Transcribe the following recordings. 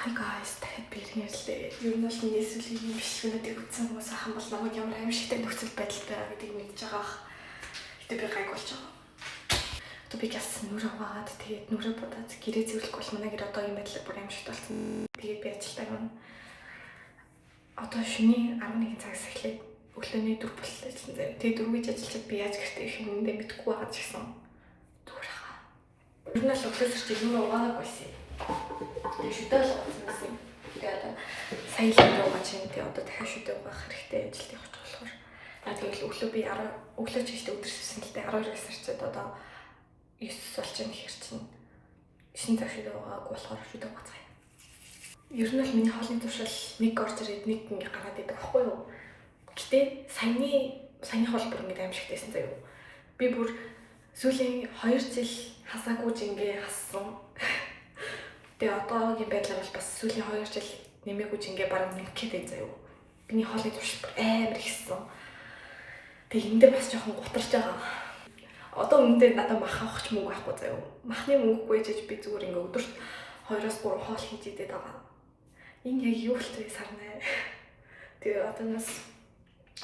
Hi guys, дахиад би иргэн ирлээ. Ер нь бол миний сүүлийн юм бичлэгнүүдийг үзсэн хүмүүс ахын бол намайг ямар аимшигтай нөхцөл байдалд байгаа гэдгийг мэдж байгаа бах. Гэтэ би гайг болж байгаа. Одоо би гяс нүрээ угаагаад, тэгээд нүрээ будаад, гэрээ цэвэрлэхгүй бол манай гэр одоо юм байдлаар бүр аимшигт болсон. Тэгээд би ажилдаа явна. Одоо шөнийн 11 цагаас эхлээд өглөөний 4 болтол ажилласан заяа. Тэгээд 4 гэж ажиллаад би яаж гэртээ ирэх юм бэ мэдэхгүй байгаа ч гэсэн зүгээр хаа. Ер нь бол өглөөс чи юм угаагааг байсан юм. Тэгээ шүдэ бол угаасан байсан юм. Тэгээ одоо сая л юм угааж юм. Тэгээ одоо дахиад шүдэ угаах хэрэгтэй, ажилд явах болохоор. Аа, тэгэл өглөө би 10, өглөө ч ихтэй өдөр сэрсэн л дээ, 12-оос сэрчээд одоо 9 болж байгаа гэхэр чинь 9 цаг шүдэ угаагүй болохоор шүдэ угаацгаая. Ер нь бол миний хоолны туршил нэг орж ирээд, нэг ингээ гараад идэг байхгүй юу? Гэтэ саяны хоол бүр ингээ аимшигтайсэн заяа. Би бүр сүүлийн 2 жил хасаагүй жингээ хассан. Тэгээ одоогийн байдлаар бол бас сүүлийн 2 жил нэмээгүй жингээ бараг нэмэх гээд байна заяа. Миний хоолны туршил бүр амар ихсэн. Тэгээ энэ дээр бас жоохон гутарч байгаа. Одоо үнэндээ надад мах авах ч мөнгө байхгүй заяа. Махны мөнгөгүй чиж би зүгээр ингээ өдөрт 2-оос 3 хоол хийж идээд байгаа. Энэ яг юу л вэ, сарнай. Тэгээ одоо нас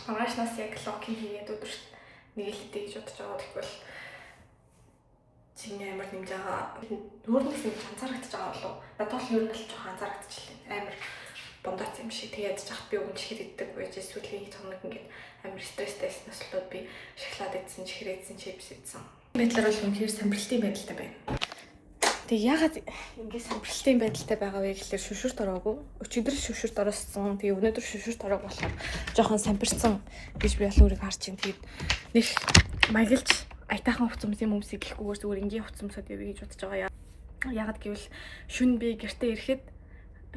маргаашнаас яг locking хийгээд өдөрт нэг л идэ гэж бодож байгаа. Тэгвэл чиний амар нэмж байгаа. Нүүрнээс юм анзаарагдаж байгаа болов. Надад бол ер нь л жоохон анзаарагдчихлаа. Амар бундаац юм шиг. Тэгээд ядаж хат би өгөн чихэр иддэг байж сүүлийн 2 хоног ингээд амар стресстэй байснаас болоод би шоколад идсэн, чихэр идсэн, чипс идсэн. Байдлаар бол үнэхээр самбарлтын байдалтай байна. Тэгээ яагаад ингэ самбарлтын байдалтай байгаа вэ гэхлээр шүшүрт ороогүй. Өчигдөр шүшүрт орооссон. Тэгээ өнөөдөр шүшүрт ороог болохоор жоохон самбарцсан гэж би бол өөрийгөө харж байна. Тэгээд нэг маяглж аятайхан хувцас өмс юм өмсөй гэхгүйгээр зүгээр энгийн хувцас өмсөд явъя гэж бодож байгаа. Яагаад гэвэл шүн би гэртээ ирэхэд,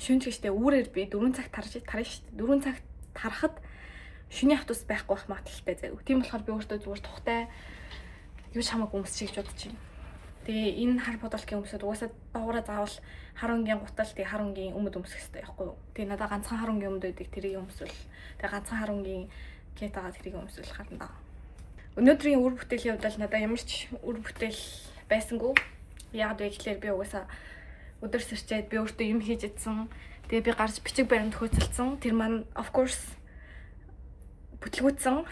шүн ч гэжтэй үүрээр би 4 цагт тарж тарна шүү дээ. 4 цагт тарахад шүний автобус байхгүй байх магадлалтай заяа. Тийм болохоор би өөртөө зүгээр тухтай юу ч хамаагүй өмсчих гэж бодож байна. Тэгээ энэ хар футболкийн өмсөд угаасаа доогоороо заавал хар өнгийн гутал, тэгээ хар өнгийн өмд өмсөх хэрэгтэй байхгүй юу. Тэгээ надаа ганцхан хар өнгийн өмд байдаг, тэрийг өмсвөл, тэгээ ганцхан хар өнгийн кетагаа, тэрийг өмсвөл гарна даа. Өнөөдрийн үр бүтээлийн хувьд бол надаа ямар ч үр бүтээл байсангүй. Яг вэ гэхлээр би угаасаа өдөр сэрчээд би өөртөө юм хийж идсэн. Тэгээ би гарч бичиг баримт хөөцөлдсөн. Тэр маань of course бүтлгүүцсэн.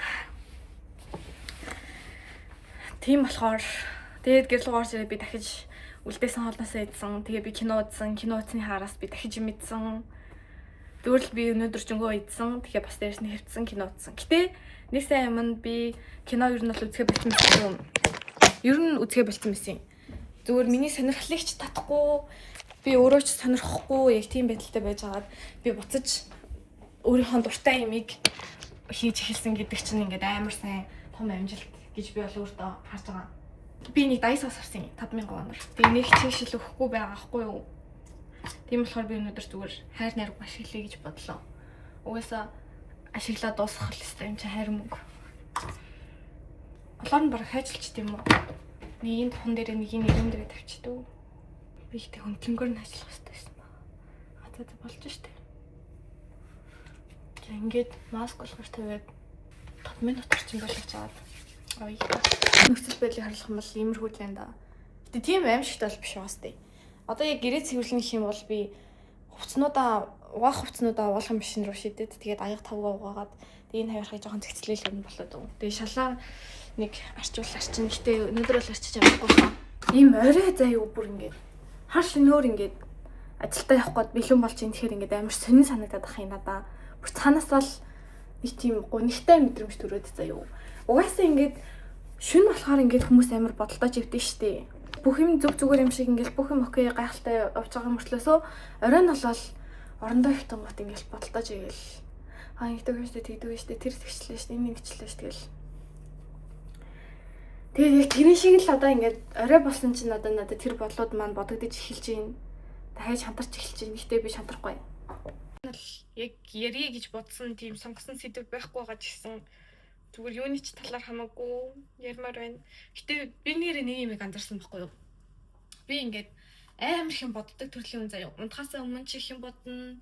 Тийм болохоор тэгээд гэр лүү орж ирээд би дахиж үлдээсэн хоолноосоо идсэн. Тэгээ би кино үзсэн. Кино үзсний хараас би дахиж юм идсэн. Зүгээр л би өнөөдөр жөнгөө идсэн. Тэгээ бас дээрс нь хэвтсэн, кино үзсэн. Гэтэ нэг сайн юм нь би кино ер нь бол үзэхэ болсон байсан юм. Ер нь үзэхэ болсон байсан юм. Зүгээр миний сонирхлыг ч татахгүй, би өөрөө ч сонирхохгүй яг тийм байдалтай байж байгаад би буцаж өөрийнхөө дуртай юмыг хийж эхэлсэн гэдэг чинь ингээд амар сайн том амжилт гэж би бол өөртөө харж байгаа. Би нэг Daiso-с авсан 5000 воноор. Тэгээ нэг чигшил өгөхгүй байгаа хгүй юу. Тийм болохоор би өнөөдөр зүгээр хайр найраг ашиглая гэж бодлоо. Угаасаа ашиглаад дуусгах л ёстой юм чи хайр мөнгө. Олоор нь баг хайжилч тийм үү? Нэгийн тухан дээр, нэгийн нэрэн дээр тавьчихдаг. Би ихтэй хөндлөнгөөр нь ажиллах хэрэгтэй байсан баг. А за, болж штэ. За, ингээд маск болохоор тавиад 5 минут орчим болгож аваад авъя. Нөхцөл байдлыг харлах юм бол иймэрхүү л байна да. Гэтэ тийм аимшигт бол биш байгаа сте. Одоо яг гэрээ цэвэрлэн гэх юм бол би хувцснуудаа угаах хувцснуудаа угаалгын машин руу шидэд, тэгээд аяга тавгаа угаагаад, тэгээд энэ хаваархыг жоохон цэгцлээл юм болоод өгнө. Тэгээд шалаа нэг арчуул арчин. Гэтэ өнөөдөр бол арчиж авахгүй хаа. Ийм орой заяа бүр ингээд хар шөнөөр ингээд ажилдаа явах гээд бэлэн болж ин тэгэхээр ингээд амар сонин санагдаад ах юм надаа. Бүр цаанаасаа л нэг тийм гунигтай мэдрэмж төрөөд заяа. Угаасаа ингээд шүн болохоор ингээд хүмүүс амар бодолтой живдэн штэ. Бүх юм зүг зүгээр юм шиг ингээд бүх юм okay, гайхалтай явж байгаа мөртлөөсөө оройн нь болол орондоо хөвтөнгөт ингээд бодолтой жигээл аа, ингэдэг юм штэ, тэгдэг юм штэ, тэр тэгчлээ штэ, энэ ингэчлээ штэ гэл. Тэгээд яг тэрэн шиг л одоо ингээд орой болсон чинь одоо надад тэр бодлууд маань бодогдож эхэлж байна. Дахиад шантарч эхэлж байна. Гэхдээ би шантарахгүй. Яг ярья гэж бодсон тийм сонгосон сэдэв байхгүй байгаа ч гэсэн зүгээр юуны ч талаар хамаагүй ярмаар байна. Гэтэ би нэрээ нэг юм анзаарсан байхгүй юу? Би ингээд амар их юм боддог төрлийн хүн заяа. Унтахаасаа өмнө ч их юм бодно.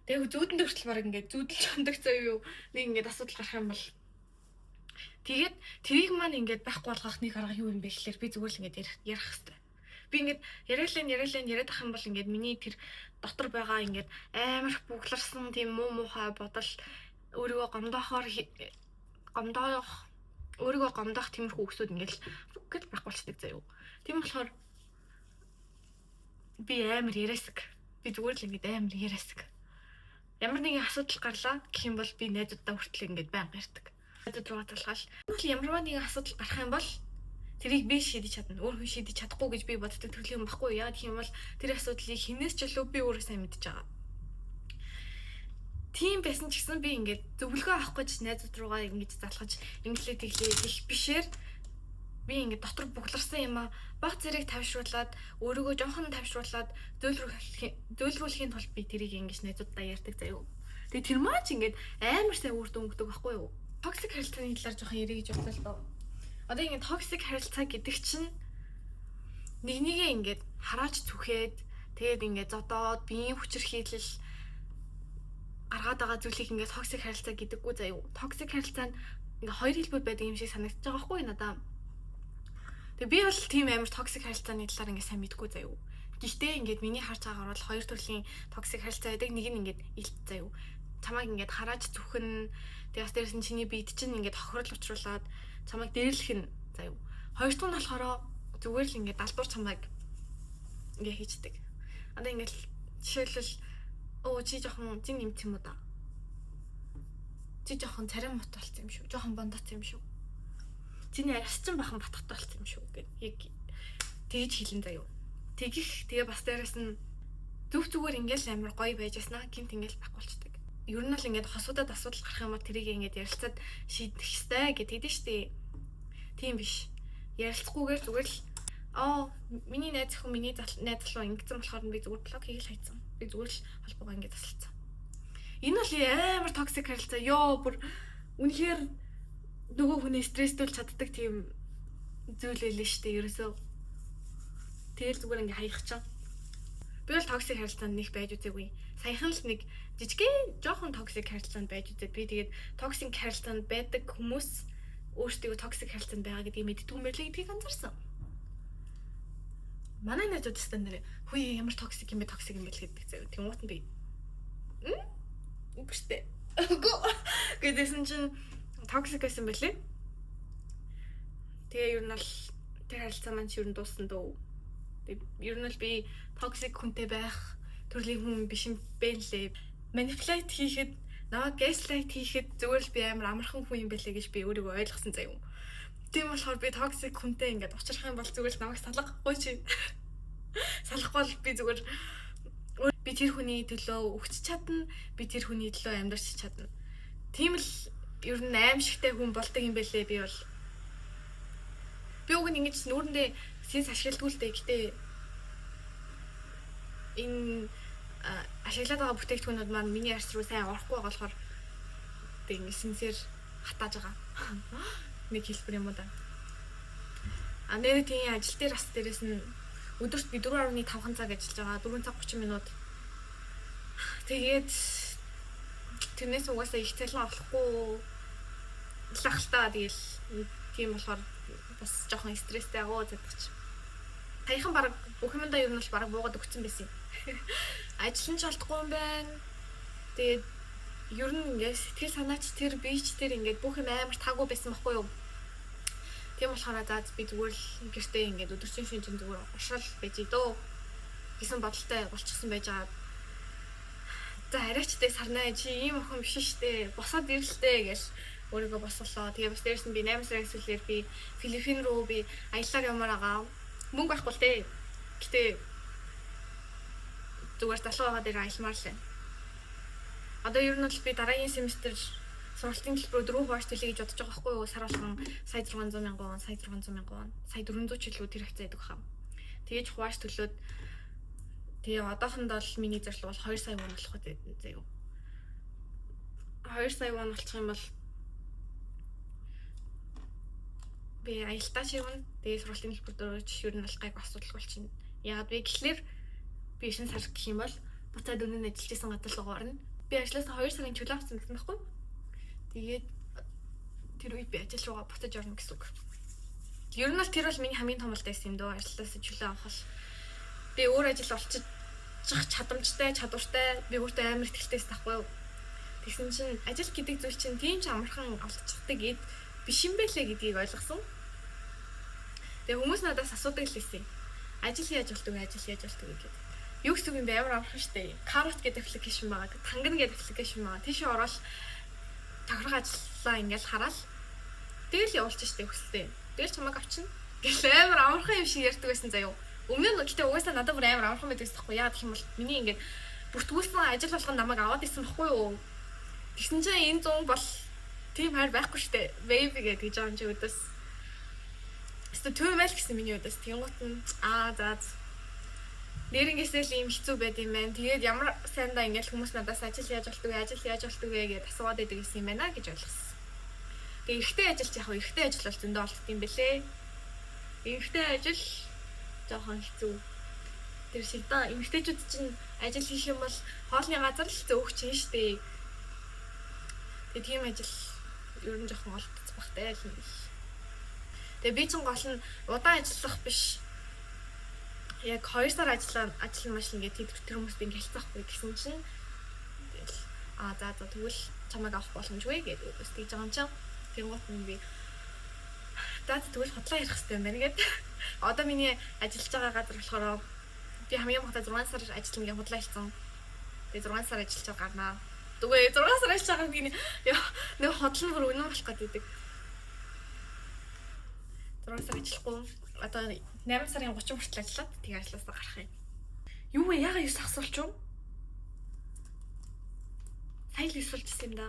Тэгээ зүүдэндээ хүртэл баг ингээд зүүдэлж ундаг заяа юу. Нэг ингээд асуудал гарах юм бол тэгээд тэрийг маань ингээд байхгүй болгох нэг арга юу юм бэ гэхлээр би зүгээр л ингээд ярих хэрэгтэй. Би ингээд яриад яриад ах юм бол ингээд миний тэр дотор байгаа ингээд амар их бүгларсан тийм муу муухай бодол, өөрийгөө гомдоохоор гомдоох өөрийгөө гомдоох тиймэрхүү үгсүүд ингээд гэл байхгүй болчдаг заяа. Тийм болохоор би амар яриасаг. Би зүгээр л ингээд амар яриасаг. Ямар нэгэн асуудал гарлаа гэх юм бол би найзуудаа хүртэл ингээд байнга ярьдаг. Найзууд руугаа залгаал. Ямар нэгэн асуудал гарах юм бол тэрийг би шийдэж чадна. Өөр хүн шийдэж чадахгүй гэж би боддог төрлийн юм баггүй. Яагаад гэх юм бол тэр асуудлыг хинээс ч илүү би өөрөө сайн мэдж байгаа. Тийм байсан ч гэсэн би ингээд зөвлөгөө авах гэж найзууд руугаа ингэж залхаж, инглээ тэглээ гэх бишээр би ингээд дотор бугларсан юм а баг зэрэг тавьшруулад, өөрийгөө жоохон тавьшруулад зөөлрүүлэхийн тулд би тэрийг ингэж найзуудаа ярьдаг заяо. Тэгээ тэр маань ч ингээд амар сайн үр дүн өгдөг байхгүй юу? Toxic харилцааны талаар жоохон ярих гэж бодлоо л доо. Одоо ингээд toxic харилцаа гэдэг чинь нэг нэгээ ингээд харааж зүхэд, тэгээд ингээд зодоод, биеийн хүчирхийлэл гаргаад байгаа зүйлийг ингээд toxic харилцаа гэдэггүй заяо. Toxic харилцаа нь ингээд хоёр хэлбэр байдаг юм шиг санагдаж байгаа байхгүй надаа. Тэгээ би бол тийм амар toxic харилцааны талаар ингээд сайн мэдгүй заяо. Гэхдээ ингээд миний харж байгаагаар бол хоёр төрлийн toxic харилцаа байдаг. Нэг нь ингээд илт заяо. Чамайг ингээд харааж зүхэн, тэгээ бас дээрэс нь чиний биед чинь ингээд хохирол учруулад чамайг дээрлэх нь заяо. Хоёр дахь нь болохоор зүгээр л ингээд далдуур чамайг ингээ хийчдэг. Одоо ингээд жишээлбэл, "Оо, чи жоохон зин нэмт юм уу да? Чи жоохон царай мут болсон юм шүү. Жоохон бондоцсон юм шүү. Чиний арьс чинь бахан батгатай болсон юм шүү" гэд яг тэгж хэлэн заяо. Тэгэх, тэгээ бас дээрэс нь зүг зүгээр ингээл амар гоё байж яснаа гинт ингээл байхгүй болчдаг. Ер нь л ингээд хосуудад асуудал гарах юм бол тэрийг ингээд ярилцаад шийдэх ёстой гэдэг нь шүү дээ. Тийм биш. Ярилцахгүйгээр зүгээр л "Аа, миний найз охин, миний найз залуу ингэсэн болохоор би зүгээр block хийгээл хайцсан. Би зүгээр л холбоогоо ингээд тасалцсан." Энэ бол амар toxic харилцаа. Йоо, бүр үнэхээр нөгөө хүнээ стресстүүлж чаддаг тийм зүйл байлээ шүү дээ ерөөсөө. Тэгэл зүгээр ингээ хаях чинь. Би бол toxic харилцаанд нэг байж үзээгүй. Саяхан л нэг жижигхэн жоохон toxic харилцаанд байж үзээд, би тэгээд toxic харилцаанд байдаг хүмүүс өөрсдийгөө toxic харилцаанд байгаа гэдгийг мэддэг юм байлээ гэдгийг анзаарсан. Манай найзууд өстө нэрээ "Хүй, ямар toxic юм бэ, toxic юм бэ" л гэдэг заяа. Тэнгуут нь би "Үгүй штэ. Үгүй" гэдээсэн чинь toxic байсан байлээ. Тэгээ ер нь бол тэр харилцаа маань ч ер нь дууссан дөө. Ер нь л би toxic хүнтэй байх төрлийн хүн биш юм бэ лээ. Manipulate хийхэд, намайг gaslight хийхэд зүгээр л би амар амархан хүн юм байлээ гэж би өөрийгөө ойлгосон заяа. Тийм болохоор би toxic хүнтэй ингээд учрах юм бол зүгээр л намайг салгахгүй чи. Салахгүй бол би зүгээр би тэр хүний төлөө өгч чадна, би тэр хүний төлөө амьдарч чадна. Тийм л ер нь аимшигтай хүн болдог юм байлээ би бол. Би уг нь ингэж нүүрэндээ sense ашигладаг л дээ. Гэтэ энэ ашиглаад байгаа бүтээгдэхүүнүүд маань миний арьс руу сайн орохгүй байгаа болохоор тэг ингэ sense ээр хатааж байгаа. Нэг хэлбэр юм уу да. А нэрээ тийм ажил дээр бас дээрэс нь өдөрт би 4.5 цаг ажиллаж байгаа. 4 цаг 30 минут. Тэгээд тэрнээс угаасаа их цалин олохгүй лахaltаа, тэгэл тийм болохоор бас жоохон стресстэй агуу задгач. Саяхан баг бүх юмдаа ер нь бол баг буугаад өгсөн байсан юм. Ажил нь ч олдохгүй юм байна. Тэгээд ер нь ингээд сэтгэл санаач тэр бийч тэр ингээд бүх юм амар таагүй байсан байхгүй юу? Тийм болохоор за, би зүгээр л гэртээ ингээд өдөржин шөнөжин зүгээр уршаал байж дөө гэсэн бодолтой болчихсон байж байгаа. За, арайчтай сарнай, чи ийм охин биш штэ. Босоод ирлээ гэж өөрийгөө босголоо. Тэгээ бас дээрс нь би 8 сарын сүүлээр би Филиппин руу би аяллаар явмаар байгаа. Мөнгө байхгүй л те. Гэтэ зүгээр залуу байгаа дээр аялмаар л байна. Одоо ер нь бол би дараагийн семестр сургалтын төлбөрөө 4 хувааж төлөе гэж бодож байгаа байхгүй юу? Сар болгон сая 600 мянган вон, сая 600 мянган вон, сая 400 ч илүү тэр хавцаа байдаг хаа. Тэгэж хувааж төлөөд, тэгээ одоохондоо л миний зорилго бол 2 сая вон болох үү заяа. 2 сая вон болчих юм бол би аялтаа ч явна. Тэгээ сургалтын төлбөр дөрөж ер нь бол гайг асуудал болчихно. Яагаад вэ гэхлээр би 9 сар гэх юм бол буцаад өмнө нь ажиллаж исэн газар руу орно. Би ажлаасаа 2 сарын чөлөө авсан гэсэн байхгүй. Тэгээд тэр үед би ажил руугаа буцаж орно гэсэн үг. Ер нь бол тэр бол миний хамгийн том бол байсан юм дөө. Ажлаасаа чөлөө авах бол Би өөр ажил олчих чадамжтай, чадвартай, би өөртөө амар ихтэй байхгүй юу? Тэгсэн чинь ажил гэдэг зүйл чинь тийм ч амархан олдчихдаг эд биш юм байлээ гэдгийг ойлгосон. Тэгээ хүмүүс надаас асуудаг л байсан. Ажил яаж болдог вэ? Ажил яаж болдог вэ гэдэг. Юу гэсэн үг юм бэ? Амар амархан штэ. Carrot гэдэг application байгаа. Танган гэдэг application байгаа. Тийшээ ороод тохирох ажиллаа ингээл хараал. Тэгэл явуулчих штэ хүсэлтэй. Тэгэл чамайг авчна. Гэл амар амархан юм шиг ярьдаг байсан заяо. Өмнө нь гэтээ угаасаа надад бүр амар амархан байдаг байхгүй. Яагаад гэх юм бол миний ингээд бүртгүүлсэн ажил болгон намайг аваад исэн байхгүй юу? Тэгсэн чинь энэ 100 бол тийм хайр байхгүй штэ. Baby гэдэг гэж байгаа юм чи өдөөс. Өстө түүмэл гэсэн миний өдөөс. Тэнгуут нь аа за нэрнгээсээ л ийм хэцүү байд юм байна. Тэгээд ямар сайндаа ингээл хүмүүс надаас ажил яаж болдог вэ? Ажил яаж болдог вэ гэдээ асууад байдаг гэсэн юм байна гэж ойлгосон. Тэгээ эрэгтэй ажил ч яг эрэгтэй ажил бол зөндөө олдд юм бэлээ. Эрэгтэй ажил жоохон хэцүү. Тэр шиг да эмэгтэйчүүд чинь ажил хийх юм бол хоолны газар л зөөх чинь штэ. Тэгээ тийм ажил ер нь жоохон олдцох бахтай л юм бил. Тэгээ би чинь гол нь удаан ажиллах биш. Яг 2 сар ажиллаа ажил маш ингээд тэр хүмүүст ингээд хэлцээхгүй гэсэн чинь тэгэл аа за за тэгвэл чамайг авах боломжгүй гэдэг үгс тэгж байгаа юм чинь. Тэнгуут нь би за тэгвэл худлаа ярих хэрэгтэй юм байна гэд. Одоо миний ажиллаж байгаа газар болохоор би хамгийн багадаа 6 сар ажиллана гэж худлаа хэлсэн. Тэгээ 6 сар ажиллаж байгаа гарнаа. Үгүй 6 сар ажиллаж байгаа гэдэг нэг худал нь бүр үнэн болох гэдэг. 6 сар ажиллахгүй. Одоо 8 сарын 30 хүртэл ажиллаад тэгээ ажилласаа гарах юм. Юу вэ? Яга 9 асуулч юу? Сая л 9 болж ирсэн юм да.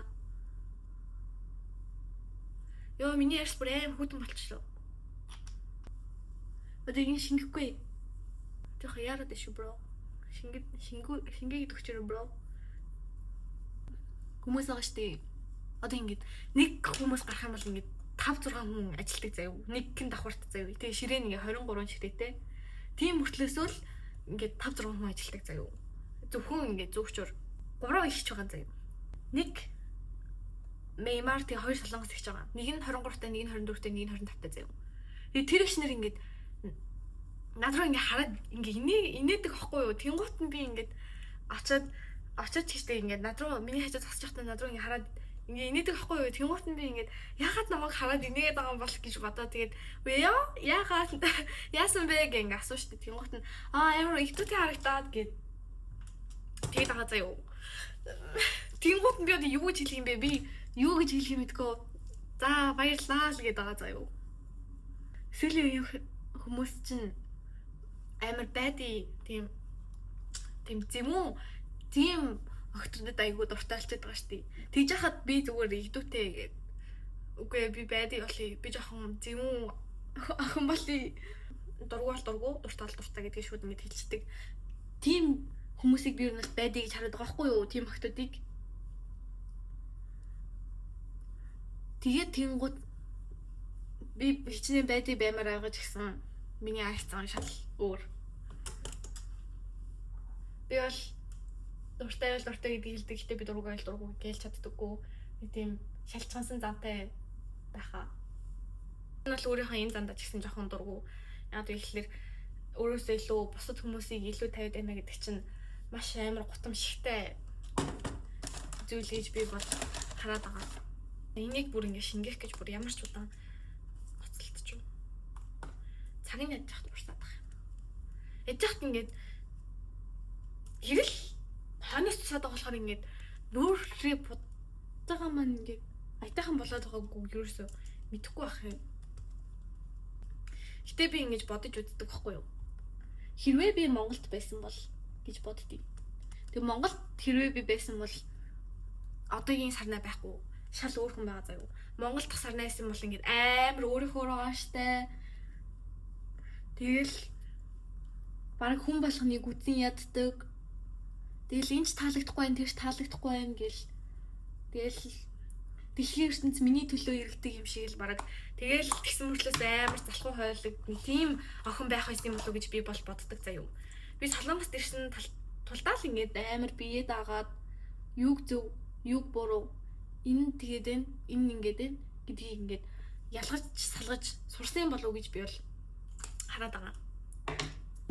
Йоо, миний арьс бүр аим хүтэн болчихлоо. Одоо ингэ шингэхгүй. Жохон яарад шүү bro. Шингэд шингүү шингээгээд өгчөрөө bro. Хүмүүс байгаа штэ. Одоо ингэж нэг хүмүүс гарах юм бол ингэж 5 6 хүн ажилтдаг заяа. Нэг гин давхарт заяа. Тэгээ ширээ нэг 23 ширээтэй. Тийм мөртлөөсөө л ингээд 5 6 хүн ажилтдаг заяа. Зөвхөн ингээд зөөгчөр 3 ихч байгаа заяа. Нэг Меймар тэгээ хоёр солонгос ихч байгаа. Нэг нь 23 та, нэг нь 24 та, нэг нь 25 та заяа. Тэгээ тэр ихнэр ингээд над руу ингээд хараад ингээд инээдэг байхгүй юу? Тэнгуут нь би ингээд очиад очиад ч гэжтэй ингээд над руу миний хажуу зогсож байхдаа над руу ингээд хараад ингээ инээдэг байхгүй юу? Тэнгуут нь би ингээд яагаад намайг хараад инээгээд байгаа юм бол гэж бодоо. Тэгээд яа яагаад яасан бэ гэх ингээ асуу штэ. Тэнгуут нь аа амар ихтүтэй харагдаад гэд тэгээд байгаа заяа. Тэнгуут нь би одоо юу гэж хэлэх юм бэ? Би юу гэж хэлэх юм мэдгүй. За баярлалаа л гээд байгаа заяа. Сүүлийн үеийн хүмүүс чинь амар baddie тийм тийм зэмүүн тийм охтуудад айгуу дуртай болчиход байгаа шүү дээ. Тэгж яхад би зүгээр игдүүтэй гээд үгүй би baddie болъё. Би жоохон зэмүүн охин болъё. Дургу бол дургу, дуртай бол дуртай гэдгийг шууд ингэж хэлчихдэг. Тийм хүмүүсийг би ер нь baddie гэж хараад байгаа байхгүй юу? Тийм охтуудыг. Тэгээд тэнгууд би хичнээн baddie баймаар байгаа ч гэсэн миний айцсан шал өөр. Би бол дуртай байл дуртай гэдгийг хэлдэг. Гэтэ би дургу байл дургу гэж чаддаггүй. Нэг тийм шалчгансан зантай байхаа. Энэ бол өөрийнхөө энэ зандаа ч гэсэн жоохон дургу. Яг тэгэхээр өөрөөсөө илүү бусад хүмүүсийг илүү тавиад байна гэдэг чинь маш амар гутамшигтай зүйл гэж би бол хараад байгаа. Энийг бүр ингэ шингээх гэж бүр ямар ч удаан гоцолдож. Цагийн ядж хат урсаад байгаа юм. Ядж хат ингээд хэрэл хойноос тусаад байгаа болохоор ингээд нүүрээ будтайгаа маань ингээд аятайхан болоод байгаагүй ерөөсөө мэдэхгүй байх юм. Гэтэ би ингэж бодож үздэг байхгүй юу? Хэрвээ би Монголд байсан бол гэж боддгийг. Тэгээ Монголд хэрвээ би байсан бол одоогийн сарнай байхгүй. Шал өөр хүн байгаа заяа. Монгол дахь сарнай байсан бол ингээд амар өөрийнхөө ааштай. Тэгэл бараг хүн болгоныг үзэн яддаг. Тэгэл энэ ч таалагдахгүй байх, тэр ч таалагдахгүй байх гэл. Тэгэл дэлхийн ертөнц миний төлөө иргэдэг юм шиг л бараг. Тэгэл тэгсэн мөртлөөс амар залхуу хойлог тийм охин байх байсан юм болов уу гэж би бол боддог заяа. Би Солонгост ирсэн тулдаа л ингээд амар бие дагаад юуг зөв, юуг буруу, энэ тэгээд байна, энэ ингээд байна гэдгийг ингээд ялгаж салгаж сурсан болов уу гэж би бол хараад байгаа.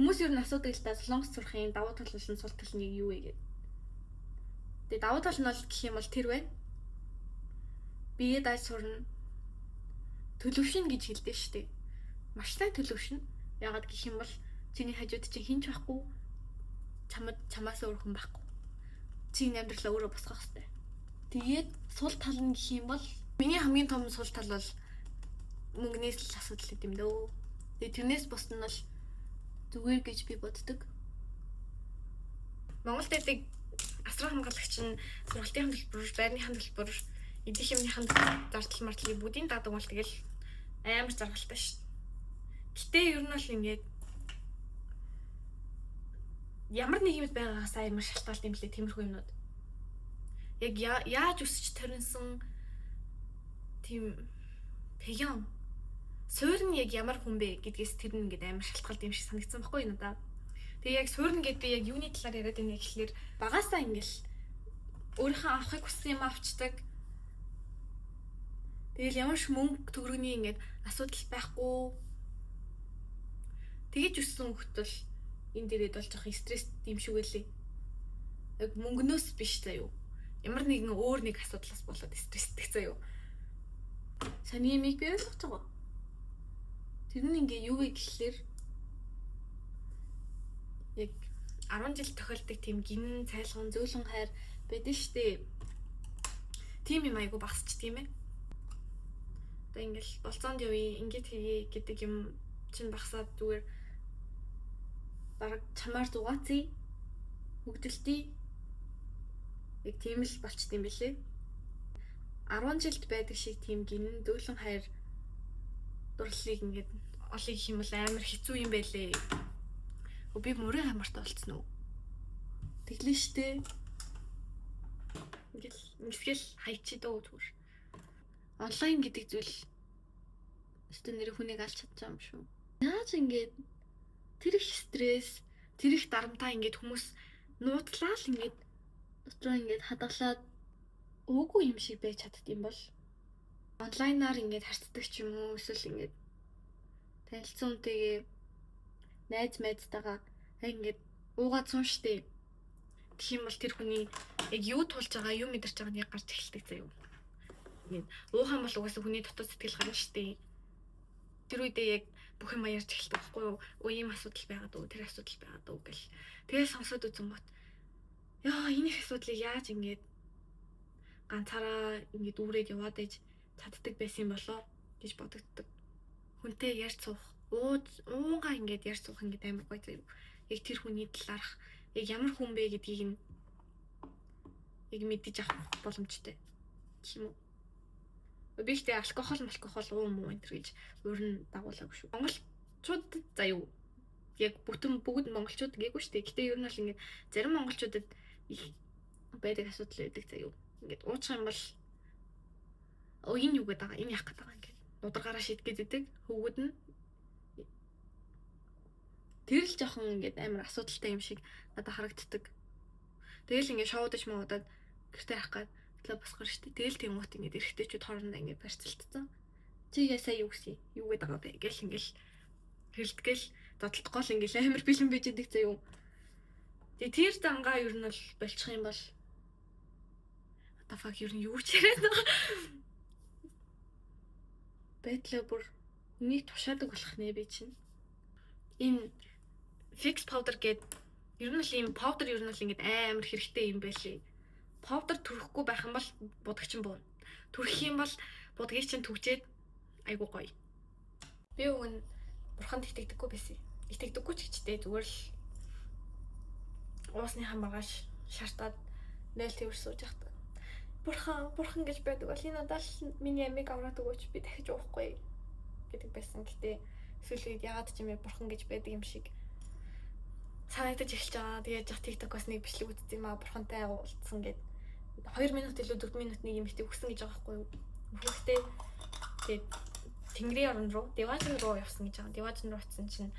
Хүмүүс ер нь асуудаг л да, Солонгос сурахын давуу тал болон сул тал нь юу вэ гэдэг. Тэгээ давуу тал нь бол гэх юм бол тэр байна. Бие дааж сурна. Төлөвшнө гэж хэлдэг шүү дээ. Маш сайн төлөвшнө. Яагаад гэх юм бол чиний хажууд чинь хэн ч байхгүй. Чамд чамаас өөр хүн байхгүй. Чи энэ амьдралаа өөрөө босгох хэрэгтэй. Тэгээд сул тал нь гэх юм бол миний хамгийн том сул тал бол мөнгнээс л асуудал юм дөө. Тэгээд тэрнээс бус нь бол зүгээр гэж би боддог. Монгол дэдэг асран хамгаалагч нь сургалтын төлбөр, байрныхаа төлбөр, идэх юмныхаа зардал мардлыг бүгдийг даадаг бол тэгэл амар жаргалтай шүү. Гэтэ ер нь бол ингээд ямар нэг юмд байгаагаас амар шалтгаалт юм лээ тиймэрхүү юмнууд. Яг яаж өсөж торинсон тийм пегян суурь нь яг ямар хүн бэ гэдгээс тэр нь ингээд амар шалтгаалт юм шиг санагдсан байхгүй юу надад. Тэгээ яг суурна гэд би яг юуны талаар яриад байна гэхлээр багасаа ингээл өөрийнхөө авахыг хүссэн юм авчдаг. Тэгэл ямар ч мөнгө төгрөгийн ингээд асуудал байхгүй. Тэгэж өссөн хүүхэд бол энэ дээрээ бол жоохон стресс юм шиг байлээ. Яг мөнгнөөс биш заяо. Ямар нэгэн өөр нэг асуудлаас болоод стрессдэг заяо. Сони юмыг би ойлгож байгаа. Тэр нь ингээ юу вэ гэхлээр яг 10 жил тохиолдог тийм гинэн цайлган зөөлөн хайр байдаг штэ. Тийм юм айгу багасч тийм ээ. Одоо ингээл болцоонд явъя, ингээд хийе гэдэг юм чинь багасаад зүгээр бараг чамаар зугаацъя. Хөгдөлтий. Яг тийм л болчт юм бэлээ. 10 жилд байдаг шиг тийм гинэн зөөлөн хайр дурлалыг ингээд олъё гэх юм бол амар хэцүү юм байлээ. Би мөрийн хамарт болцсон уу? Тэглэн штэ. Ингээл ингэсгэл хайчи дөө зүгээр. Онлайн гэдэг зүйл өстө нэр хүнийг алж чадчих юм шүү. Яаж ингээд тэр их стресс, тэр их дарамтаа ингээд хүмүүс нууцлаа л ингээд дотроо ингээд хадгалаад өөгүй юм шиг байж чадд юм бол онлайнаар ингээд харцдаг ч юм уу эсвэл ингээд танилцсан хүнтэйгээ найз майзтайгаа ингээд уугаад сун штэ. Тэгэх юм бол тэр хүний яг юу тулж байгаа, юу мэдэрч байгааг нь яг гарч эхэлдэг заяа. Ингээд уух юм бол угаасаа хүний дотоод сэтгэл гарна штэ. Тэр үедээ яг бүх юм ярьж эхэлдэг байхгүй юу? Өө ийм асуудал байгаад уу, тэр асуудал байгаад уу гэл. Тэгээ сонсоод үзэн бот. Яа, энэ их асуудлыг яаж ингээд ганцаараа ингээд үүрээд яваад иж чаддаг байсан юм болоо гэж бодогддог. Хүнтэй ярьж суух, уунгаа ингээд ярьж суух ингээд амар гоё заяа. Яг тэр хүний талаарх яг ямар хүн бэ гэдгийг нь яг мэдэж авах боломжтой гэх юм уу. Би ихтэй алкогол уу муу энэ төр гэж урин дагуулаагүй шүү. Монголчууд заяа яг бүтэн бүгд монголчууд гээгүй шүү дээ. Гэтэ ер нь бол ингээд зарим монголчуудад их байдаг асуудал байдаг заяа. Ингээд уучих юм бол энэ юу гэдэг байгаа, энэ яах гэдэг байгаа ингээд нударгаараа шийдэх гэдэг хөвгүүд нь тэр л жоохон ингээд амар асуудалтай юм шиг надад харагддаг. Тэгэл ингээд шоудаж муудаад гэртээ явах гад төлөө босгор штэ. Тэгэл тийм уут ингээд эрэгтэйчүүд хоорондоо ингээд барьцалтсан. Чи ясаа юу гэсэн? Юу гэдэг байгаа бэ? Гэл ингээл хэрэлтгэл зодтолдохгүй л ингээл амар бэлэн байж идэг заяа. Тэгээ тэр зангаа ер нь бол болчих юм бол what the fuck ер нь юу ч яриад байгаа. Байдлаа бүр хүнийг тушаадаг болох нэ би чинь. Энэ fix powder гээд ер нь л ийм powder ер нь л ингээд амар хэрэгтэй юм байлээ. Powder түрхэхгүй байх юм бол будаг чинь бууна. Түрхэх юм бол будгийг чинь түгжээд айгуу гоё. Би уг нь бурханд итгэдэггүй байсан. Итгэдэггүй ч гэжтэй зүгээр л уусныхаа маргааш шартаад 0 тэрвэр сууж явахдаа бурхан гэж байдаг бол энэ надад л миний амийг авраад өгөөч, би дахиж уухгүй гэдэг байсан. Гэтэ сүүлийн үед ягаад ч юм бэ бурхан гэж байдаг юм шиг санагдаж эхэлж байгаа. Тэгээд жах TikTok-оос нэг бичлэг үзсэн юм аа, бурхантай уулзсан гэд 2 минут илүү 4 минут нэг юм ихтэй өгсөн гэж байгаа байхгүй юу. Хүүхдээ тэгээд Тэнгэрийн орон руу, Диваажин руу явсан гэж байгаа. Диваажин руу очисон чинь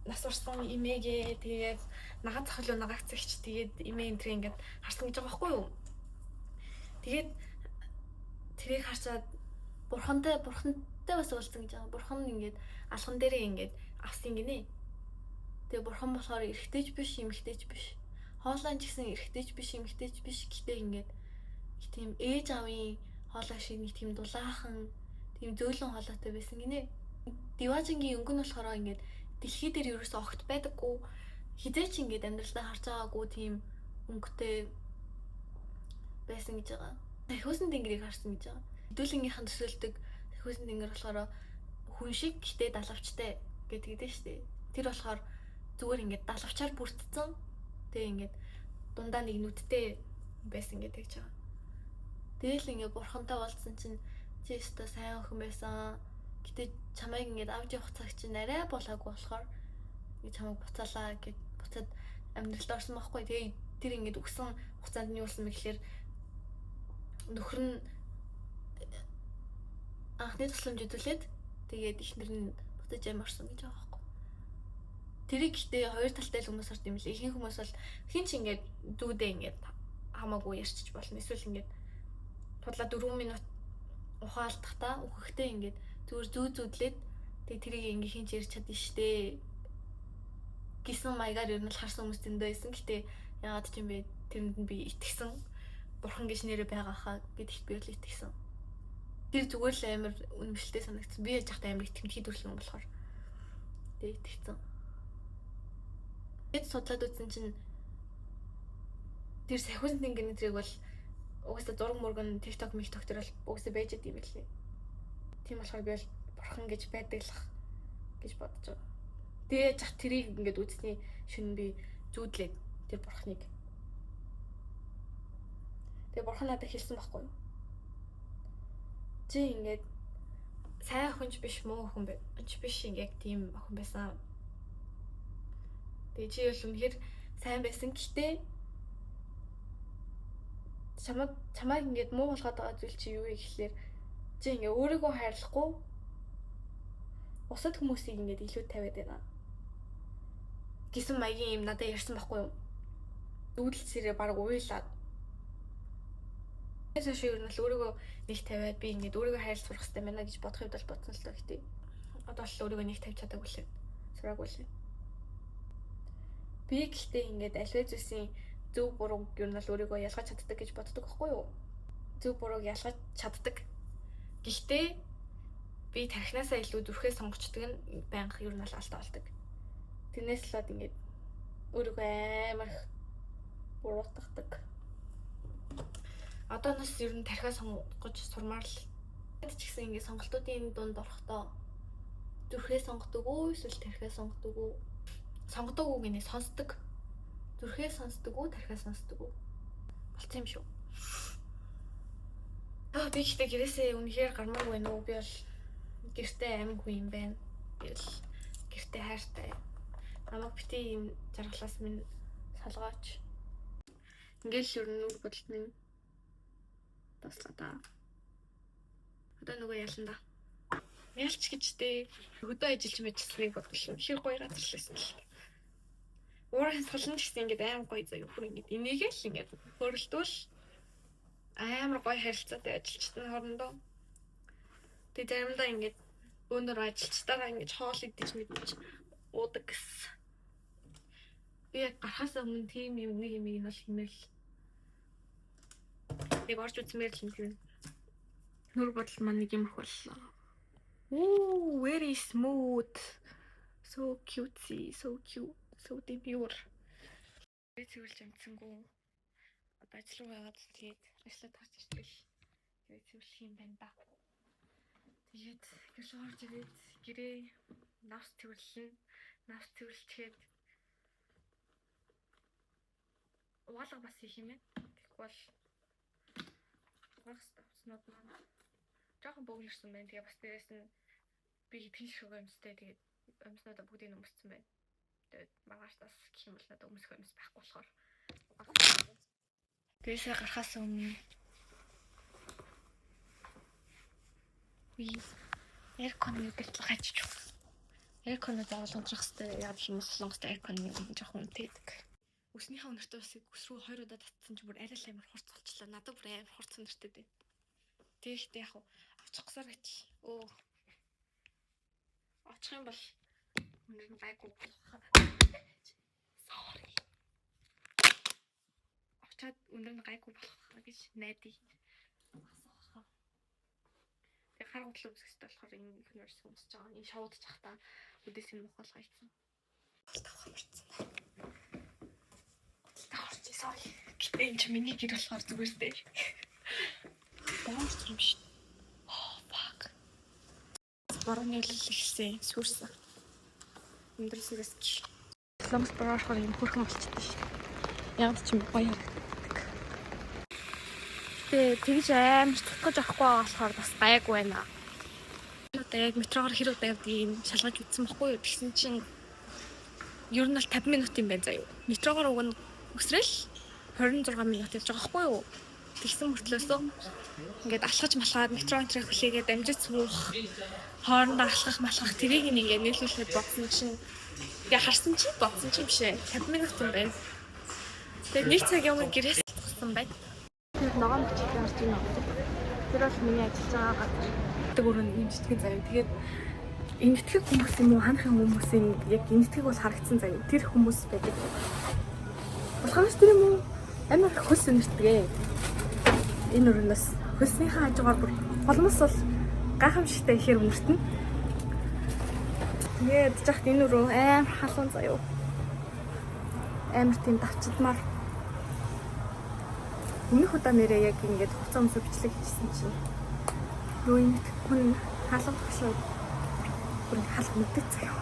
нас барсан эмээгээ тэгээд нагаан цахилуу нагаагцагч тэгээд эмээ энэ тэрийг ингээд харсан гэж байгаа байхгүй юу. Тэгээд тэрийг харчаад бурхантай бас уулзсан гэж байгаа. Бурхан ингээд алхан дээрээ ингээд авсан гинэ. Тэгээ бурхан болохоор эрэгтэйч биш, эмэгтэйч биш. Хоолой ч гэсэн эрэгтэйч биш, эмэгтэйч биш. Гэтэ ингээд тийм ээж аавын хоолой шиг нэг тийм дулаахан, тийм зөөлөн хоолойтой байсан гинэ. Диваажингийн өнгө нь болохоор ингээд дэлхий дээр ерөөсөө огт байдаггүй. Хизээч ингээд амьдралдаа харж байгаагүй тийм өнгөтэй байсан гэж байгаа. Тархиусан тэнгэрийг харсан гэж байгаа. Хэдүүлэнгийнхэн төсөөлдөг тархиусан тэнгэр болохоор хүн шиг гэтээ далавчтай гэдэг дээ шүү дээ. Тэр болохоор зүгээр ингээд далавчаар бүрдсэн. Тэгээ ингээд дундаа нэг нүдтэй байсан гэдэг гэж байгаа. Тэгэл ингээд бурхантай уулзсан чинь чи өстой сайн охин байсан. Гэтэ чамайг ингээд авч явах цаг чинь арай болоогүй болохоор ингээд чамайг буцаалаа гэд буцаад амьдралд орсон байхгүй. Тэгээ тэр ингээд үгсэн хугацаанд нь юу болсон бэ гэхлээр нөхөр нь анхны тусламж үзүүлээд тэгээд эхнэр нь буцаж амь орсон гэж байгаа байхгүй. Тэрийг гэхдээ хоёр талтай л хүмүүс орд юм лээ. Ихэнх хүмүүс бол хин ч ингээд дүүдээ ингээд хамаагүй ярьчих болно. Эсвэл ингээд худлаа 4 минут ухаалдахдаа үхэхдээ ингээд зүгээр зүү зүүдлээд тэгээ тэрийг ингээд хин ч ярьж чадна штэ гэсэн маягаар ер нь л харсан хүмүүс зөндөө байсан. Гэтэ яагаад ч юм бэ, тэрэнд нь би итгэсэн. Бурхан гэж нэрээ байгаа хаа гэдэгт би бол итгэсэн. Тэр зүгээр л амар үнэмшилтэй санагдсан. Би яж хата амар итгэмтгий төрлийн юм болохоор. Тэгээ итгэсэн. Тэгэд судлаад үзсэн чинь тэр сахиус тэнгэрийн тэрийг бол угаасаа зураг мөргөн TikTok, TikTok дээр бол угаасаа байж идэм билээ. Тийм болохоор би бол бурхан гэж байдаг л гэж бодож байгаа. Тэгээ яж хат тэрийг ингээд үзсний шөнө би зүүдлээд тэр бурханыг. Тэгээ бурхан надад хэлсэн байхгүй юу? Чи ингээд сайн охинч биш, муу охин ч биш, ингээд тийм охин байсан. Тэгээ чи бол үнэхээр сайн байсан. Гэтэ чамайг ингээд муу болгоод байгаа зүйл чи юу вэ гэхлээр чи ингээд өөрийгөө хайрлахгүй бусад хүмүүсийг ингээд илүү тавиад байна гэсэн маягийн юм надад ярьсан байхгүй юу? Дүүдэлсээрээ баг уйлаад. Тэгээс хойш ер нь л өөрийгөө нэг тавиад би ингээд өөрийгөө хайрлах сурах хэрэгтэй байна гэж бодох хувьд бол бодсон л доо. Гэтэ одоо л өөрийгөө нэг тавьж чадаагүй лээ. Сураагүй лээ. Би гэхдээ ингээд альва зүйлсийн зөв бурууг ер нь л өөрийгөө ялгаж чаддаг гэж боддог байхгүй юу? Зөв бурууг ялгаж чаддаг. Гэхдээ би тархинаасаа илүү зүрхээ сонгочдөг нь байнга ер нь бол алдаа болдог. Тэрнээс л бод ингээд өөрийгөө амар их буруутгадаг. Одооноос ер нь тархиа сонгож сурмаар л ч гэсэн ингээд сонголтуудын дунд орохдоо зүрхээ сонгодог уу эсвэл тархиа сонгодог уу? Сонгодог уу гинэ, сонсдог. Зүрхээ сонсдог уу, тархиа сонсдог уу? Болцсон юм шүү. Аа, би гэхдээ гэрээсээ үнэхээр гармаагүй байна уу? Би бол гэртээ амин хүн юм байна. Би бол гэртээ хайртай. Намайг бити ийм жаргалаас минь салгаач. Ингээл ер нь нүр бодолт минь дуслаа да. Одоо нөгөө ялан да. Ялч гэж дээ. Хөдөө ажиллаж мэжсныг бодлоо. Хэр гоё газар л байсан л. Уурын сулан ч гэсэн ингээд амар гоё заяа. Бүр ингээд энийгээ л ингээд хөрөлдвөл амар гоё харилцаатай ажилчтай хоорондоо. Тэгээ заримдаа ингээд өндөр ажилчтайгаа ингээд хоол идэж мэдэж уудаг гэсэн. Би яг гарахаас өмнө тийм юм нэг юм нь бол хэмээл. Яг орж үзмээр л юм тийм. Нүр бодол маань нэг юм их боллоо. Ooh, very smooth. So cutesy, so cute, so demure. Би цэвэрлж амжсангүй. Одоо ажил руу яваад тэгээд ажиллаад гарч иртэл гэрээ цэвэрлэх юм байна да. Тэгээд гэр рүү орж ирээд гэрээ навс цэвэрлэн, навс цэвэрлчихэд угаалга бас хийх юм байна. Тэгэхгүй бол угаах хэрэгтэй уснууд маань жоохон бөглөрсөн байна. Тэгээ бас дээрэс нь би хэдхэн ширхэг өмстэй, тэгээд өмснүүдээ бүгдийг өмссөн байна. Тэгээд маргааш бас гэх юм бол надад өмсөх өмс байхгүй болохоор гэрээсээ гарахаас өмнө би aircon-ы гэртэл хажиж байна. Aircon-ы заавал унтрах хэрэгтэй. Яг л Солонгост aircon-ы жоохон үнэтэй. Үснийхээ үнэртэй усыг ус рүү 2 удаа татсан чи бүр арай л амар хурц болчлаа. Надад бүр амар хурц үнэртэй дээ. Тэгэхдээ яг очих гасаар гэтэл очих юм бол Өнөр нь гайгүй болох. Sorry. Очоод өндөр нь гайгүй болох гэж найдаа. Асуух. Тэгээ хар гутлаа өмсөх хэрэгтэй болохоор энэ Converse өмсөж байгаа. Энэ шоудж захтаа үдээс юм мохол гайцсан. Гутал тавих амарцсан байна. Гутал тавих орчих, sorry. Гэтэ энэ чи миний гэр болохоор зүгээр дээ. Бомж юм шиг. Oh, fuck. Борооны аялал эхэлсэн. Сүрсэн. Өндөр сүрээс гэх. Солонгос бороо болохоор юм хөрхөн болчихдээ шүү. Яг ч юм гоё харагддаг. Гэтэ тэгж амар тутгаж авахгүй байгаа болохоор бас гайгүй байна. Одоо яг метрогоор хэр удаа явдгийг шалгаж үзсэн бохгүй юу? Тэгсэн чинь ер нь бол 50 минут юм байна заяа. Метрогоор уг нь өсрэл 26 минут явж байгаа байхгүй юу? Тэгсэн мөртлөөсөө ингээд алхаж малхаад метро энтрийг хүлээгээд амжиж суух, хоорондоо алхах малхах тэрийг ингээд нийлүүлээд бодсон чинь ингээ харсан чинь бодсон чинь биш ээ, 50 минут юм байна. Тэгээд нэг цаг юм гэрээс алхсан байна. Тэр ногоон бичиг харж байна уу? Тэр бол миний ажиллаж байгаа газар. Тэр өрөө юм жижигэн заяа. Тэгээд энэтхэг хүмүүс юм уу, ханахын хүмүүсийн яг энэтхэг бол харагдсан заяа. Тэр хүмүүс байдаг. Болохоор ч тэр юм уу? Амар хөлс өнөртгөө. Энэ өрөөнөөс хөлснийхээ хажуугаар бүр холмос бол гайхамшигтай ихээр өнөртнө. Тэгээд жахт энэ өрөө амар халуун заяа. Амар тийм давчдмаар. Өмнөх удаа нэрээ яг ингээд хуцаа өмсө бичлэг хийсэн чинь юу юм хүн халуун тагшлаа. Бүр халах мэддэг заяа.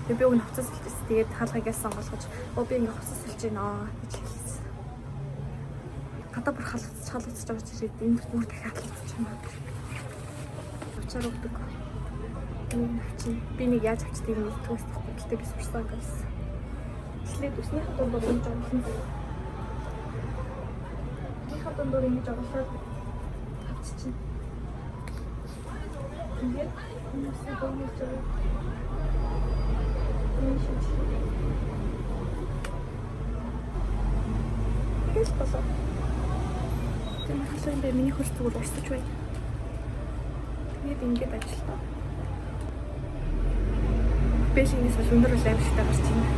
Тэгээ би өгн хувцас сэлжсэн. Тэгээд хаалгыг яасан сонгоолгож, "Оо, би ингээд хувцас сэлж байна" гэж хэлсэн. Гадаа бүр халууцч халууцч орж ирээд энд бүр дахиад халууцч байна. Учаар өгдөг. Энийг авчин. Би нэг яаж авчдгийг мэддэггүй байхгүй. Гэтэ би сурсан гэсэн. Эхлээд үснийхээ дундуур ингэж оруулсан заяа. Үснийхээ дундуур ингэж оруулаад авчиж. Тэгээд хүмүүсийг өмөж байгаа. Энэ шиг. Тэгээс болоо. Тэр халуун юм бэ? Миний хөлс зүгээр урсаж байна. Тэгээд ингэж ажилтаа. Бээлийнээс бол өндөр бол аимшигтай гарч байна.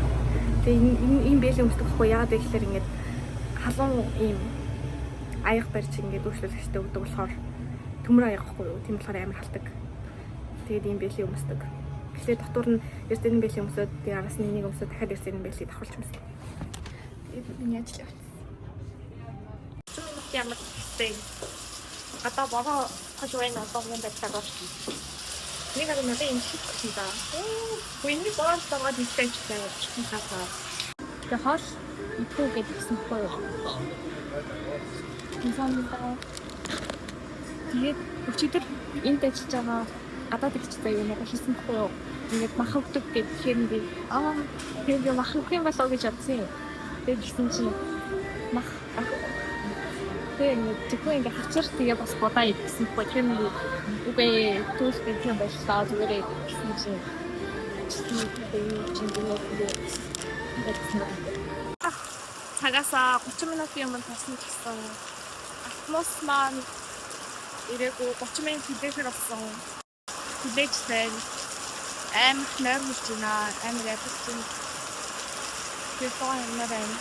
Тэгээ энэ ийм бээлий өмсдөг байхгүй яагаад вэ гэхээр ингээд халуун ийм аяга барьж ингээд өөрчлөлттэй өгдөг болохоор төмөр аяга байхгүй юу? Тийм болохоор амар халдаг. Тэгээд ийм бээлий өмсдөг. Тэгэхээр дотор нь эрдэнэ бээлий өмсөд, тэгээ араас нь энийг өмсөд, дахиад эрдэнэ бээлий давхарлаж өмсдөг. Тэгээд миний ажил явцсан. Ямар ихтэй. Одоо бороо хож байна, одоо мөн байдлаар бол. Нэг арга надад юм шиг гэсэн да. Оо, энэ бороо таваад ихтэй ч байгаа чихэн хахаа. Тэгээ хоол идэхүү гэж хэлсэн байхгүй юу? Инсанида. Тэгээд өчигдөр энд ажиллаж байгаа гадаад ихч заяа надад хэлсэн байхгүй юу? Ингээд мах өгдөг гэхээр би тэгээд би мах өгөх юм болоо гэж бодсон юм. Тэгээд гисэн чинь мах. Тэгээ ингээд зөвхөн ингээд хачир тэгээ бас будаа идсэн байхгүй. Тэр нэг үгүй түүл гэх юм байлаа зүгээрээ гэсэн чинь чинь цагаасаа 30 минутын өмнө тосно гэсэн автобус маань ирээгүй, 30 минут хүлээхэр болсон. Хүлээж байна. Амар нойр хурж байна. Амар ядаж байна. Тэр тоо ямар байна.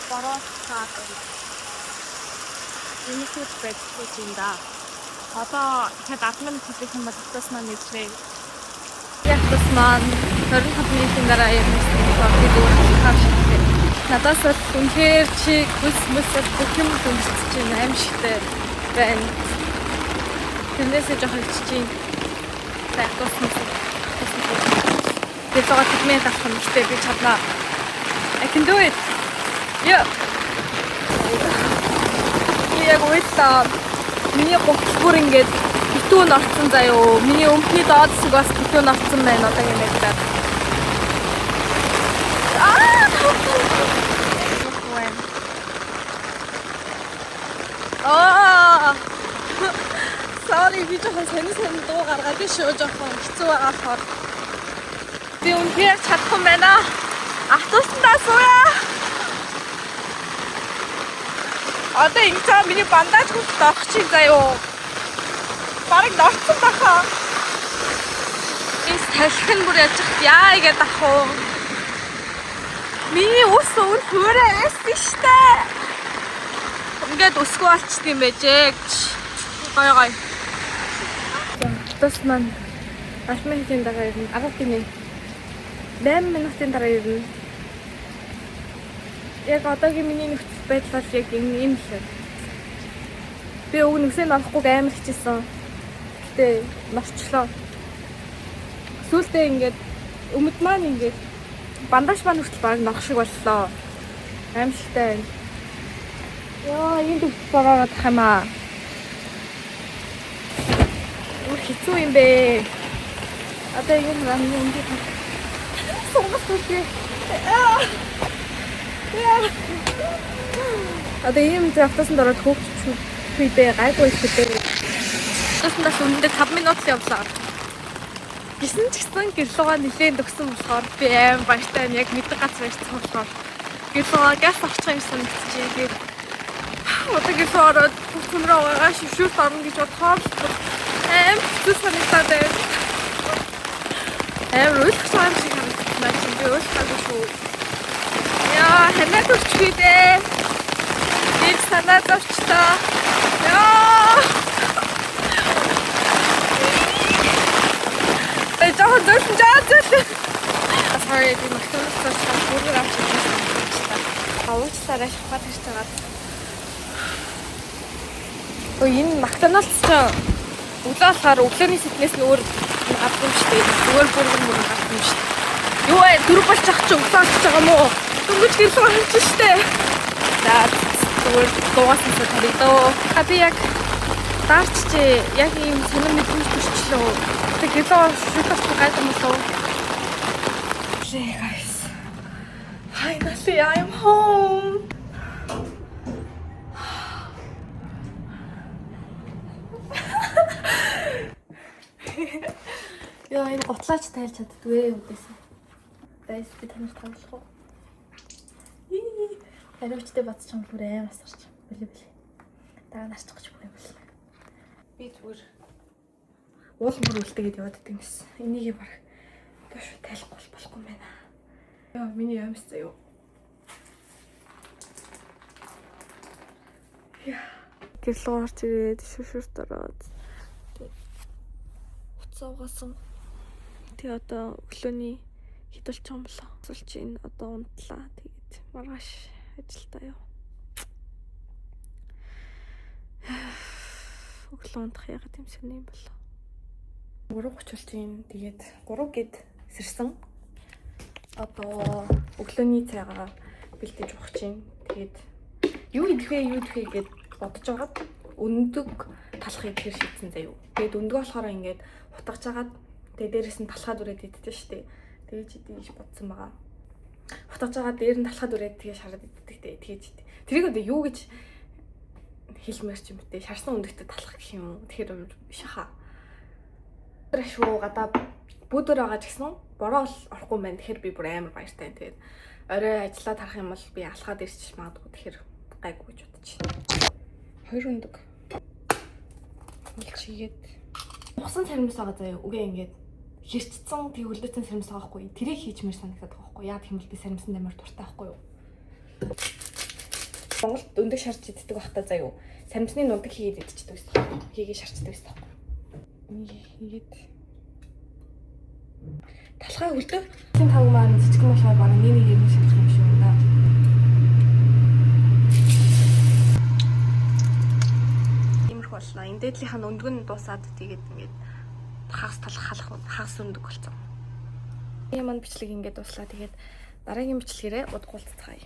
Бороо цаад байна. Энэ зүйл байдгүй юм да. Одоо дахиад 10 минут хүлээх юм бол автобус маань иржээ. Автобус маань 25 минутын дараа ирсэн болохоор би зүгээр алхахаар шийдлээ. Надаас бол үнэхээр чи хөлс мөс бүх юм дүнсэж байна. Аимшигтай байна. Тэрнээсээ жоохон ичиж байна. Автобус мөс. Тэгээд байгаа тэгмээ авах юм. Гэтэ би чаднаа. I can do it. Yeah. Би яг уйллаа. Миний гутал бүр ингээд битүү норцсон заяо. Миний өмхний доод хэсэг бас битүү норцсон байна одоо юм байдлаар. Аа! Аа! Sorry, би жоохон сонин сонин дуу гаргаад шүү, жоохон хэцүү байгаа болохоор. Би үнэхээр чадахгүй байна. Автобусандаа сууя. Одоо ингэ цаа миний бандаж хүртэл орох чинь заяо. Бараг норцсон баха. Guys, талх нь бүр яаж яа игээд ах уу? Миний ус өвөр хуурай байсан штэ. Ингээд өсгөө болчт юм байжээ гэж. Гой гой. Тус маань 10 минутын дараа ирнэ. 10 тийм 8 минутын дараа ирнэ. Яг одоогийн миний нөхцөл байдал бол яг ийм л байна. Би уг нүсээ орохгүй амар хичээсэн. Гэтэ норчлоо. Сүүлдээ ингээд өмд маань ингээд бандаж маань хүртэл баг нох шиг боллоо. Аимшигтай байна. Яа, энд төвч бороод ах юм аа. Үр хэцүү юм бэ. Одоо юм рам юм би. Сунгас үгүй. Одоо ийм автобусанд ороод хөөгч хүйдээ гайгүй ихдээ. Автобусанд үнэндээ 5 минут л явлаа. Гисэн ч гэсэн гэрлүүгээ нилээн төгсөн болохоор би аим баяртай байна. Яг мэддэг гац баярцсан болохоор гэрлүүгээ газ орчих юм санагдчихэ. Тэгээд одоо гэрлүү ороод бүх төмрөө угаагаа шившүүрт орно гэж бодохоор аим хэцүү санагдаад байна. Амар уйлах юм шиг санагдсан чинь би уйлахаагүй шүү. Яа, ханаад өрчихээ дээ. Би санаа зовчлоо. Яа. Э жоохон зөөлөн жаа зөөлөн. Sorry, би McDonald's-аас бургер авч ирсэн санагдчихлаа. Уучлаарай, шавхаад ирж байгаа. Өө энэ McDonald's ч өглөө болохоор өглөөний сэтнээс нь өөр гардаг юм шүү дээ. Зүгээр бургер мөр гардаг юм шүү дээ. Юу вэ? Дөрөв болчих чи өглөө болчих байгаа мó? Дөнгөж гэрлээ харж штэ. За зүгээр дуугаас нь таридөө. А би яг даарч чи яг ийм сонир мэдрэмж төрчлөө. Тэг гэрлээ шүтэх гайд юм болов. Hey guys. Finally I'm home. Яа, энэ гутлаач тайлж чаддгүй үдээсэн. Guys, би танарт харуулах уу? Хариучтай бацчих юм бүр аим асарч. Били били. Дараа нарчих гэж бүр юм бол. Би зүгээр уул мөр үлдээгээд яваад идэв юмс. Энийг баг одоо шүү тайлахгүй болохгүй юм байна. Яа, миний ямс заяо. Яа. Гэрлөө орж ирээд шүшүрт ороод утас угаасан. Тэгээ одоо өглөөний хэд болчих юм болоо. Эсвэл чи энэ одоо унтлаа. Тэгээд маргааш ажилдаа яв. Өглөө унтах ягаад юм сонир юм болоо. 3:30 болж байна. Тэгээд 3 гэд сэрсэн. Одоо өглөөний цайгаа бэлдэж уух чинь. Тэгээд юу идэх вэ, юу идэх вэ гэд бодож байгаад өндөг талах идэхэр шийдсэн заяа. Тэгээд өндөг болохоор ингээд хутгаж хагаад тэгээд дээрээс нь талхаад үрээд иддэг шүү дээ. Тэгэж идэх гэж бодсон байгаа. Хутгаж хагаад дээр нь талхаад үрээд тэгээ шараад иддэг дээ. Тэгэж идэх. Тэрийг одоо юу гэж хэлмээр ч юм бэ? Шарсан өндөгтэй талах гэх юм уу? Тэгэхээр биш хаа. Шүү гадаа бүдөр байгаа ч гэсэн бороо бол орохгүй байна. Тэгэхээр би бүр амар баяртай. Тэгээд орой ажиллаа тарах юм бол би алхаад ирчих магадгүй. Тэгэхээр гайгүй гэж бодож байна. Хоёр өндөг. Хөлчигээд усан царимс байгаа заяа. Үгүй ингээд хэрчсэн тэг хөлдөөцөн царимс байгаа хгүй. Тэрийг хийчмээр санагдаад байгаа хгүй. Яа гэх юм бол би царимсанд амар дуртай байхгүй юу? Монголд өндөг шарж иддэг байхдаа заяа. Царимсны нундаг хийгээд идчихдэг байсан байхгүй. Хийгээ шарчдаг байсан байхгүй. Энийг хийгээд талхай хөлдөө. Тийм тавг маань жижигэн болохоор бараг нэг нэг юм шарах юм шиг байна. Иймэрхүү боллоо. Энэ дээдлийнх нь өндөг нь дуусаад тэгээд ингээд хагас талах халах хагас өндөг болсон. Энэ маань бичлэг ингээд дууслаа. Тэгээд дараагийн бичлэгээрээ удгуулцгаая.